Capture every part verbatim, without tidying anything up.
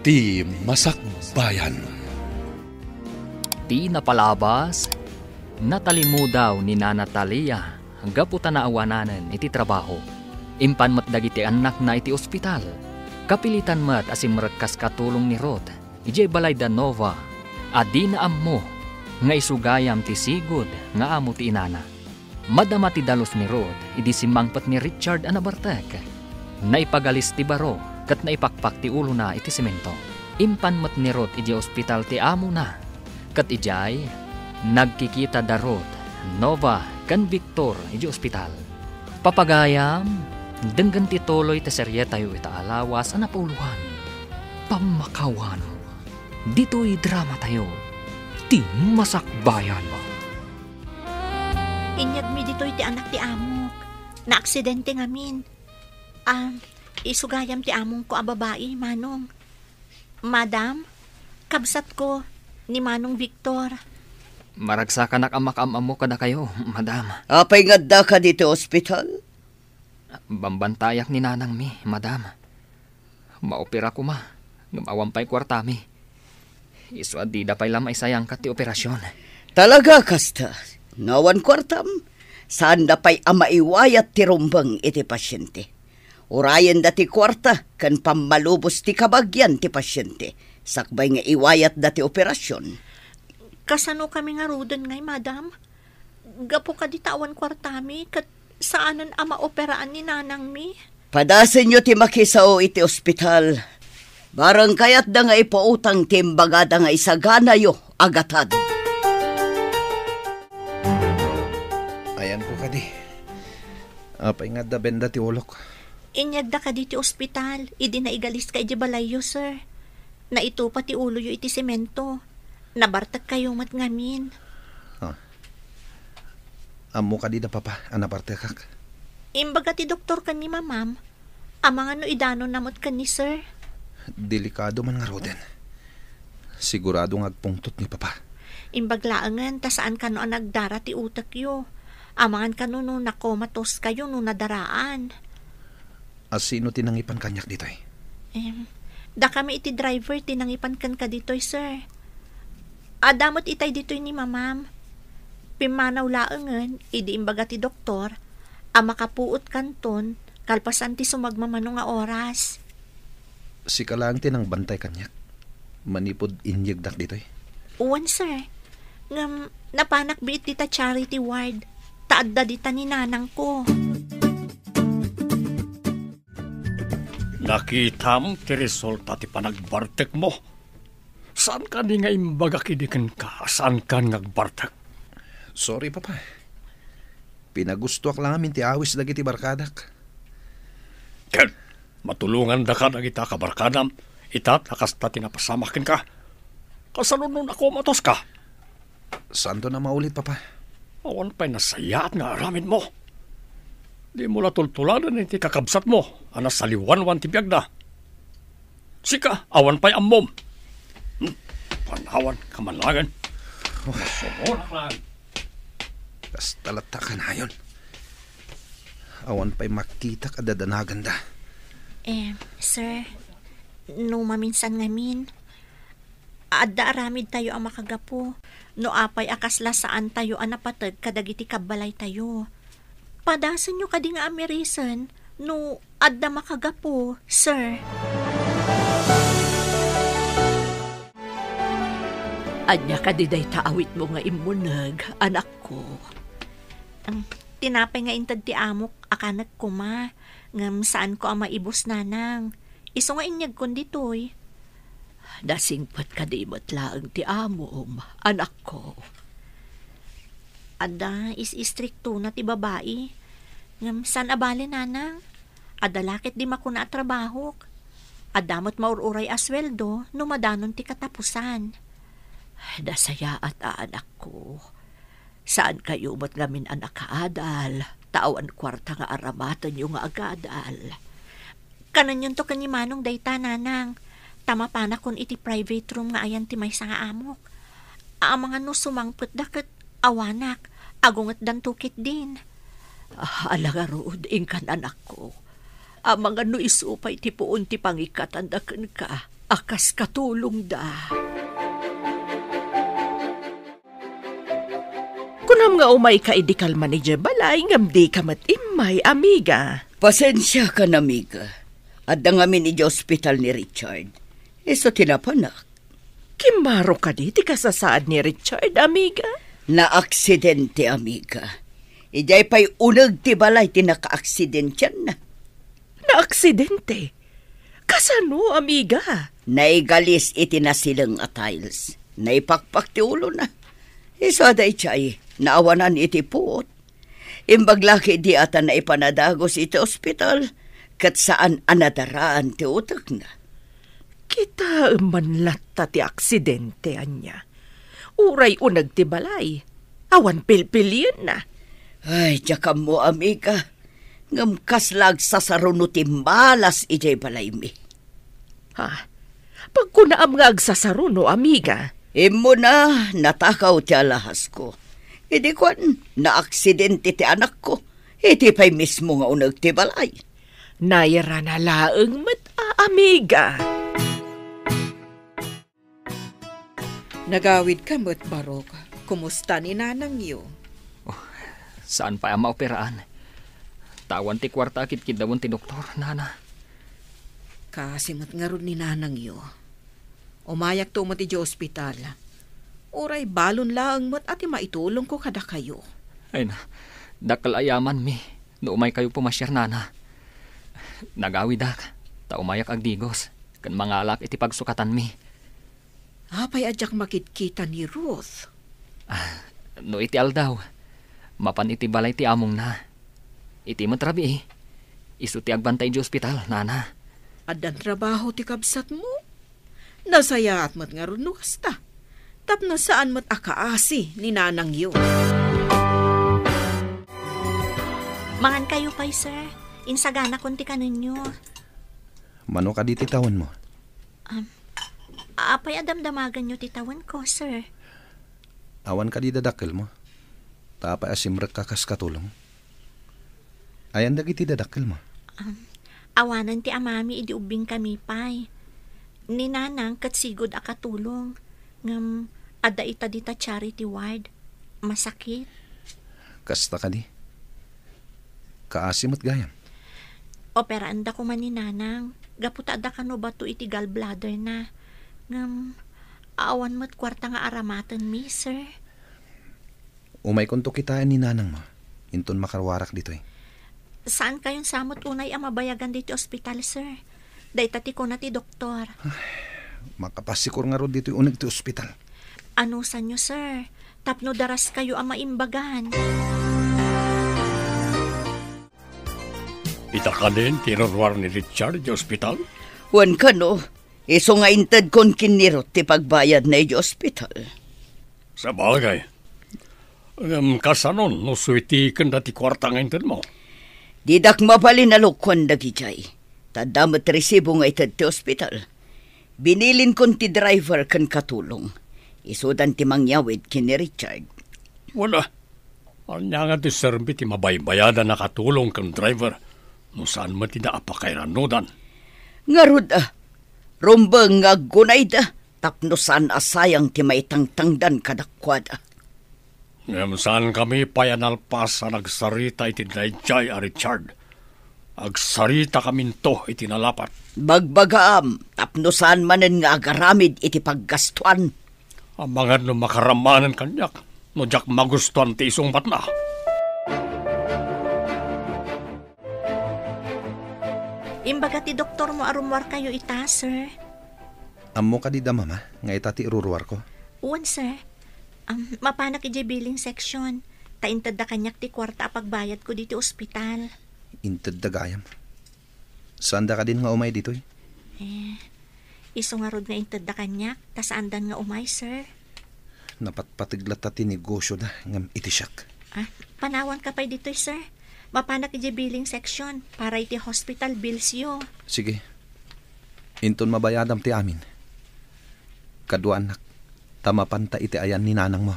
Ti Masakbayan. Ti napalabas, natalimudaw ni Nana Talia gapu ta naawananen iti trabaho. Impan met dagiti annakna iti ospital. Kapilitan met a simrekkas katulong ni Ruth idiay balay da Nova a dina ammo nga isugayam ti sigud nga amo ti inana. Madama ti dalus ni Ruth idi simmangpet ni Richard a nabartek. Naipagalis ti baro ket naipakpak ti ulona iti semento. Impan met ni Ruth idiay ospital ti amona. Ket idiay, nagkikita da Ruth, Nova, ken Victor idiay ospital. Papagayam, denggen ti tuloy ti serietayo ita a lawas a napauluan, Pammakawan. Ditoy dramatayo, Ti Masakbayan. Inyegmi ditoy ti anak ti amok. Naaksidente ngamin. Ah, isugayam ti amongko a babai, Manong. Madam, kabsatko, ni Manong Victor. Maragsakanak a makaam-ammo kadakayo, madam. Apay nga addaka ditoy ospital? Bambantayak ni nanangmi, madam. Maopera koma, ngem awan pay kuartami. Isu a dida pay la maisayangka ti operasion. Talaga kasta? No awan kuartam, saanda pay a maiwayat ti rumbeng iti pasiente. Urayenda ti kuarta ken pammalubos ti kabagian ti pasiente sakbay nga iwayatda ti operasion. Kasano kami ngaruden ngay, madam? Gapu kadi ta awan kuartami ket saanen a maoperaan ni nanangmi. Padasenyo ti makisao iti ospital. Bareng kayatda nga ipautang ti imbagada nga isaganayo a gatad. Ayanko kadi. Apay nga adda benda ti ulok? Inyegda kadi ti ospital idi naigaliska idiay balayyo, sir. Naitupa ti uloyo iti semento. Nabartekkayo met ngamin. Ah. Ammo kadi da papa a nabartekak? Imbaga ti doktor ken ni mamam, amangan no idanonna met ken ni sir. Delikado man ngaruden. Sigurado nga agpungtot ni papa. Imbag laengen ta saan kano a nagdara ti utekyo. Amangan kano no nakomatoskayo no nadaraan. A sino ti nangipan kaniak ditoy? Em, dakami iti driver ti nangipan kenka ditoy, sir. Adda met itay ditoy ni mamam. Pimmanaw laengen idi imbaga ti doktor a makapuotkanton kalpasan ti sumagmamano nga oras. Sika laeng ti nangbantay kaniak manipud inyegdak ditoy? Wen, sir. Ngem napanak biit dita charity ward, ta adda dita ni nanangko. Nakitam ti resulta ti panagbartekmo. Saan kadi nga imbagak idi kenka a saankan nga agbartek? Sorry, Papa. Pinagustoak la ngamin ti awis dagiti barkadak. Ken matulongandaka dagita kabarkadam, ita ta kasta ti napasamak kenka. Kasano no nakomatoska? Saanton a maulit, Papa. Awan pay nasayaat nga aramidmo. Dimo la tultuladen iti kakabsatmo a nasaliwanwan ti biagna. Sika, awan pay ammom. Hmm, panawan ka man laengen. Sumunak laeng. Kasta latta kanayon. Awan pay makitak a dadanaganda. Eh, sir, no maminsan ngamin, adda aramidtayo a makagapu no apay a kasla saantayo a napateg kadagiti kabbalaytayo. Padasenyo kadi nga amirisen no adda makagapu, sir. Ania kadi dayta awitmo nga immuneg, anakko? Ang tinapay nga inted ti amok a kanek koma, ngem saanko a maibus, nanang. Isu nga inyegkon ditoy. Nasingpet kadi met laeng ti amom, anakko? Adda is-istriktona ti babai. Ngem saan a bale, nanang. Adda la ket di makuna a trabahok. Adda met maur-uray a sueldo no madanon ti katapusan. Nasayaat a, anakko. Saankayo met ngamin a nakaadal, ta awan kuarta nga aramatenyo nga agadal. Kananyonto ken ni Manong dayta, nanang, ta mapanakon iti private room nga ayan ti maysa nga amok. Amangan no sumangpetda ket awanak, agungetdanto ketdin. Ah, ala ngarud, inkan anakko. Amangan no isu pay ti puon ti pangikatanda kenka. a kas katulongda. Kunam nga umayka idi kalman idiay balay ngem dika met immay, amiga. Pasensiakan, amiga. Adda ngamin idiay ospital ni Richard. Isu ti napanak. Kimmaro kadi ti kasasaad ni Richard, amiga? Naaksidente, amiga. Idiay pay uneg ti balay ti nakaaksidentianna. Naaksidente? Kasano, amiga? Naigalis iti nasileng a tiles. Naipakpak ti ulona. Isu a daydiay, naawanan iti puot. Imbag la ketdi a ta naipanadagus iti ospital, ket saan a nadaraan ti utekna. Kitaem man latta ti aksidente, ania? Uray uneg ti balay, awan pilpilienna. Ay, diak ammo, amiga. Ngem kasla agsasaruno ti malas idiay balaymi. Ha? Pagkunaam nga agsasaruno, amiga? Immuna, natakaw ti alahasko. Idi kuan, naaksidente ti anakko. Iti pay mismo nga uneg ti balay. Nairana laeng met a, amiga. Nagawidka met, Barok. Kumusta ni nanangyo? Oh, saan pay a maoperaan. Ta awan ti kuarta a kitkiddawen ti doktor, nana. Kaasi met ngarud ni nanangyo. Umayakto met idiay ospital. Uray balon laeng met a ti maitulongko kadakayo. Ay na, dakkel a yamanmi no umaykayo pumasiar, nana. Nagawidak, ta umayak agdigos, ken mangalak iti pagsukatanmi. Apay a diak makitkita ni Ruth? Ah, no iti aldaw, mapan iti balay ti amongna. Iti met rabii, isu ti agbantay idiay ospital, nana. Addan trabaho ti kabsatmo? Nasayaat met ngarud no kasta. Tapno saan met a kaasi ni nanangyo. Mangankayo pay, sir. Insaganakon ti kanenyo. Mano kadi ti tawenmo? Um, apay a damdamaganyo ti tawenko, sir? Awan kadi dadakkelmo? Ta apay a simrekka kas katulong? Ayan dagiti dadakkelmo? Um, awanen ti amami idi ubbingkami pay. Ni nanang ket sigud a katulong. Ngem adda ita dita charity ward. Masakit. Kasta kadi? Kaasi met gayam. Operaenda koma ni nanang. Gapu ta adda kano bato iti gallbladder na. Ngem, awan met kuarta nga aramatenmi, sir. Umaykonto kitaen ni nanangmo, inton makaruarak ditoy. Saankayon sa met unay a mabayagan ditoy ospital, sir. Dayta ti kuna ti doktor. Ay, makapassikor ngarud ditoy uneg ti ospital. Anusanyo, sir, tapno daraskayo a maimbagan. Ita kanen ti iruruar ni Richard iti ospital? Wen kano, isu nga intedkon ken ni Ruth ti pagbayadna iti ospital. Sabagay. Ngem kasanon no suitiken dati kuarta nga intedmo? Didak mabalin a lukuan dagidiay. Ta adda met resibo nga ited ti ospital. Binilinkon ti driver ken katulong. Isudan ti mangyawid ken ni Richard. Wala. Ania nga ti serbi ti mabaybayadan a katulong ken driver no saan met ida a pakairanudan? Ngarud, a, rumbeng nga aggunayda tapno saan a sayang ti maitangtangdan kadakuada. Ngem saankami pay a nalpas a nagsarita iti daydiay a Richard. Agsaritakaminto iti nalapat. Bagbagaam tapno saan manen nga agaramid iti paggastuan. Amangan no makaramanen kaniak no diak magustuan ti isungbatna. Imbaga ti doktormo a rummuarkayo ita, sir. Ammo kadi da, Mama, nga ita ti iruruarko? Wen, sir. Am, mapanak idiay billing section, ta intedda kaniak ti kuarta a pagbayadko ditoy ospital. Intedda gayam. Saanda kadin nga umay ditoy? Eh, isu ngarud nga intedda kaniak, ta saandan nga umay, sir. Napatpateg latta ti negosyoda ngem iti siak. Ah, panawanka pay ditoy, sir. Mapanak idiay billing section para iti hospital billsyo. Sige. Inton mabayadam ti amin. Kaduaannak, ta mapanta iti ayan ni nanangmo.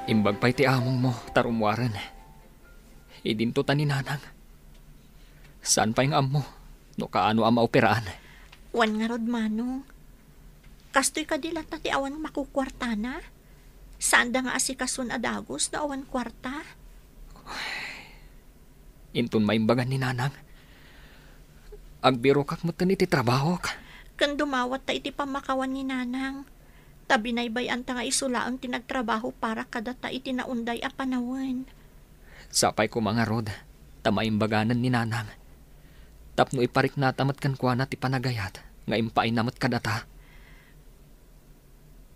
Imbag pay ti amongmo, ta rummuaren. Idinto ta ni nanang. Saan pay nga ammo no kaano a maoperaan? Wen ngarud, Manong. Kastoy kadi latta ti awan makukuartana? Saanda nga asikason a dagus no awan kuarta? Inton maimbagan ni Nanang, agbirokak metten iti trabahok. Ken dumawatta iti pammakawan ni Nanang. Ta binaybay-anta nga isu laeng ti nagtrabaho para kadata iti naunday a panawen. Sapay koma ngarud, ta maimbaganen ni Nanang. Tapno ipariknata met kenkuana ti panagayat nga impaayna met kadata.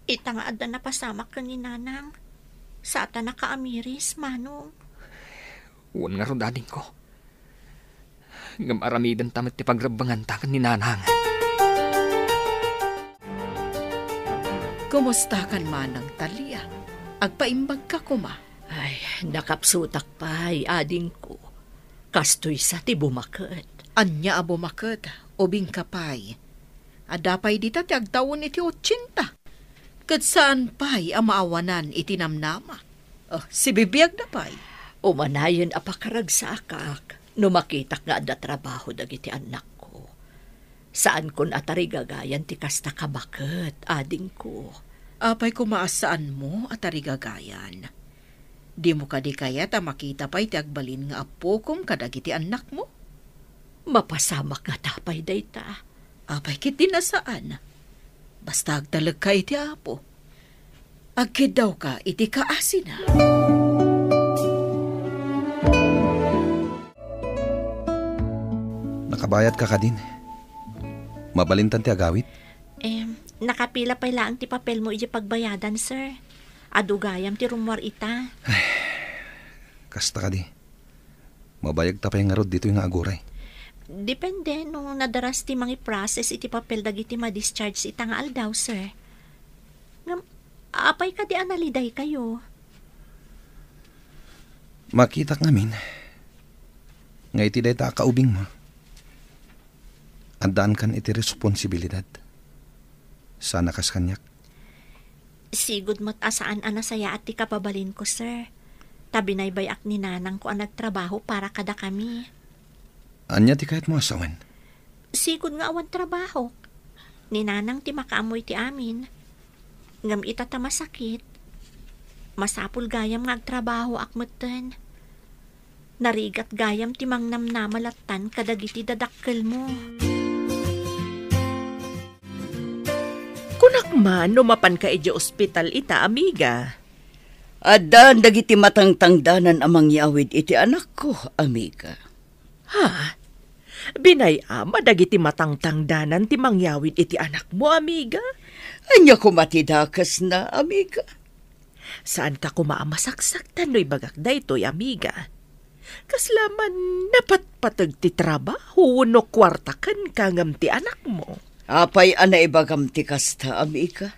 Ita nga adda napasamak ken ni Nanang, saan ta nakaamiris, Manong. Wen ngarud, adingko. Ngem aramidenta met ti pagrebbenganta ken ni Nanang. Kumusta kan Manang Talia? Agpaimbagka koma? Ay, nakapsutak pay, adingko. Kastoy sa ti bumaket. Ania a bumaket? Ubingka pay. Adda pay dita ti agtawen iti otsenta. Ket saan pay a maawanan iti namnama. Oh, sibibiagda pay. Umanayen a pakaragsaakak no makitak nga adda trabaho dagiti annakko. Saankon a tarigagayan ti kasta ka baket, adingko. Apay koma a saanmo a tarigagayan? Dimo kadi kayat a makita pay ti agbalin nga appokom kadagiti annakmo? Mapasamak ngata pay dayta. Apay ketdi a saan? Basta agtalekka iti Apo. Agkiddawka iti kaasina. Nakabayadka kadin? Mabalintan ti agawid? Em, nakapila pay laeng ti papelmo idiay pagbayadan, sir. Adu gayam ti rummuar ita. Kasta kadi. Mabayagta pay ngarud ditoy nga aguray. Depende no nadaras ti mangiprocess iti papel dagiti ma-discharge ita nga aldaw, sir. Ngem, apay kadi a nalidaykayo? Makitak ngamin nga iti dayta a kaubingmo, addaankan iti responsibilidad. Saan a kas kaniak. Sigud met a saan a nasayaat ti kababalinko, sir. Ta binaybay-ak ni nanangko a nagtrabaho para kadakami. Ania ti kayatmo a sawen? Sigud nga awan trabahok. Ni nanang ti makaammo iti amin. Ngem ita ta masakit, masapul gayam nga agtrabahoak metten. Narigat gayam ti mangnamnama lattan kadagiti dadakkelmo. Kunak man no mapanka idiay ospital ita, amiga. Addan dagiti matangtangdanan a mangyawid iti anakko, amiga. Ha? Binay-am a dagiti matangtangdanan ti mangyawid iti anakmo, amiga? Ania koma ti dakesna, amiga? Saanka koma a masaksaktan no ibagak daytoy, amiga. Kasla man napatpateg ti trabaho wenno kuarta kenka ngem ti anakmo. Apay a naibagam ti kasta, amiga?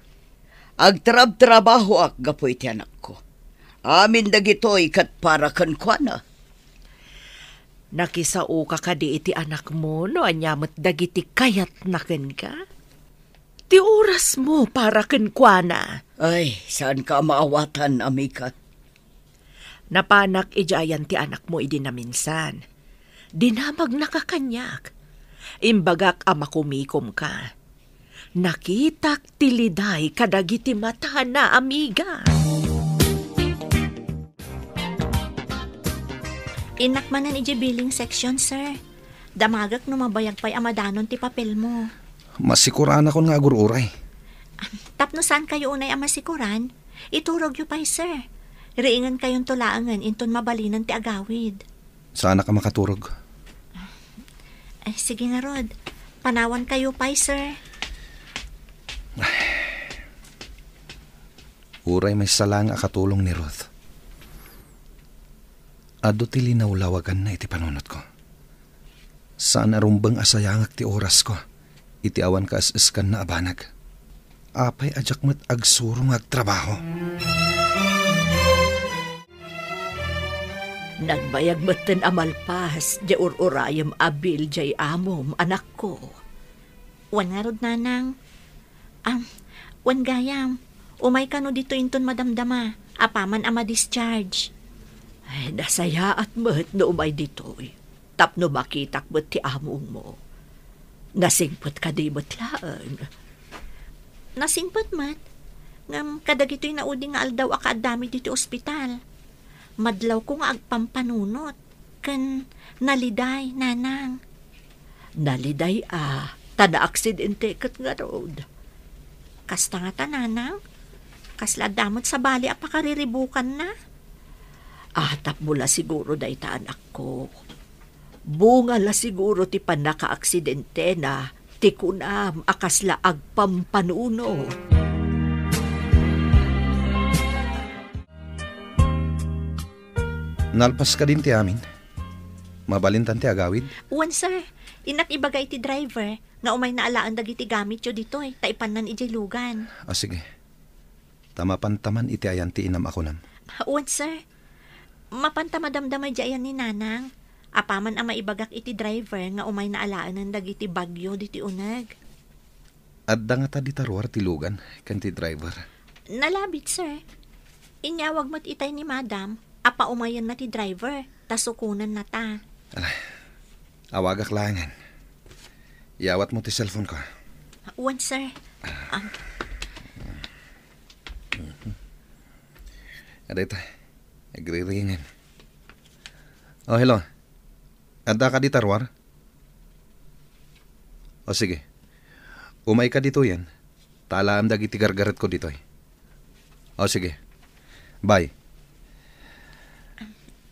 Agtrabtrabahoak gapu iti anakko. Amin dagitoy ket para kenkuana. Nakisaoka kadi iti anakmo no ania met dagiti kayatna kenka? Ti orasmo para kenkuana. Ay, saanka a maawatan, amiga. Napanak idiay ayan ti anakmo idi naminsan. Dinamagnaka kaniak. Imbagak a makumikomka. Nakitak ti liday kadagiti matana, amiga. Innak manen idiay billing section, sir. Damagek no mabayag pay a madanon ti papelmo. Masikuranakon nga agur-uray. Tapno saankayo unay a masikuran, iturogyo pay, sir. Riingenkayonto laengen inton mabalinen ti agawid. Saanak a makaturog. Ay, sige ngarud. Panawankayo pay, sir. Uray maysa laeng a katulong ni Ruth, adu ti linawlawaganna iti panunotko. Saan a rumbeng a sayangek ti orasko iti awan kaes-eskanna a banag. Apay a diak met agsuro nga agtrabaho? Nagbayag metten a malpas diay ur-urayem a bill diay amom, anakko. Wen ngarud, nanang. Am, wen gayam, umay kano ditoy inton madamdama, apaman a ma-discharge. Ay, nasayaat met no umay ditoy. Tapno makitak met ti amongmo. Nasingpet kadi met laeng? Nasingpet met. Ngem kadagitoy naudi nga aldaw a kaaddami ditoy ospital, madlawko nga agpampanunot ken naliday, Nanang. Naliday a, ta naaksidente ket ngarud. Kasta ngata, Nanang? Kasla adda met sabali a pakariribukanna? Ah, tapno la siguro dayta, anakko. Bunga la siguro ti pannakaaksidentena ti kunam a kasla agpampanunot. Nalpas kadin ti amin? Mabalintan ti agawid? Wen, sir. Innak ibaga iti driver nga umayna alaen dagiti gamityo ditoy, ta ipannan idiay lugan. Ah, sige. Ta mapanta man iti ayan ti inam a kunam. Wen, sir. Mapanta madamdama idiay ayan ni Nanang. Apaman a maibagak iti driver nga umayna alaenen dagiti bagyo ditoy uneg. Adda ngata dita ruar ti lugan ken ti driver? Nalabit, sir. Inyawag met itay ni Madam a paumayenna ti driver, ta sukonennata. Ala, awagak laengen. Iyawatmo ti cellphone ko. Wen, sir. Ah. Adayta, agriringen. Oh, hello. Adda ka dita ruar? O sige. Umayka ditoyen, ta alaem dagiti gargaretko ditoy. O sige. Bye.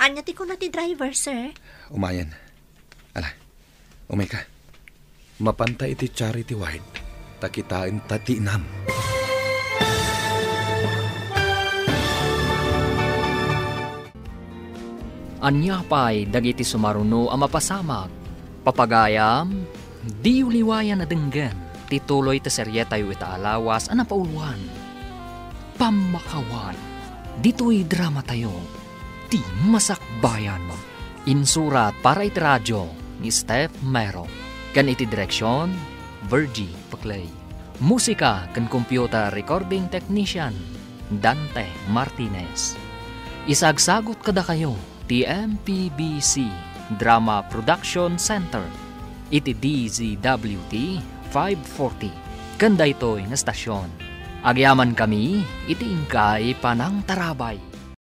Ania ti kuna ti driver, sir? Umayen. Ala, umayka. Mapanta iti charity ward, ta kitaenta ti inam. Ania pay dagiti sumaruno a mapasamak? Papagayam, diyo liwayan a denggen ti tuloy ti serietayo ita a lawas a napauluan, Pammakawan. Ditoy dramatayo, ti Masakbayan. Insurat para iti radio ni Steph Mero, ken iti direksion, Virgie Paclay. Musika ken computer recording technician, Dante Martinez. Isagsagut kadakayo ti M P B C Drama Production Center iti D Z W T five forty ken daytoy nga stasyon. Agyamankami iti inkay panangtarabay.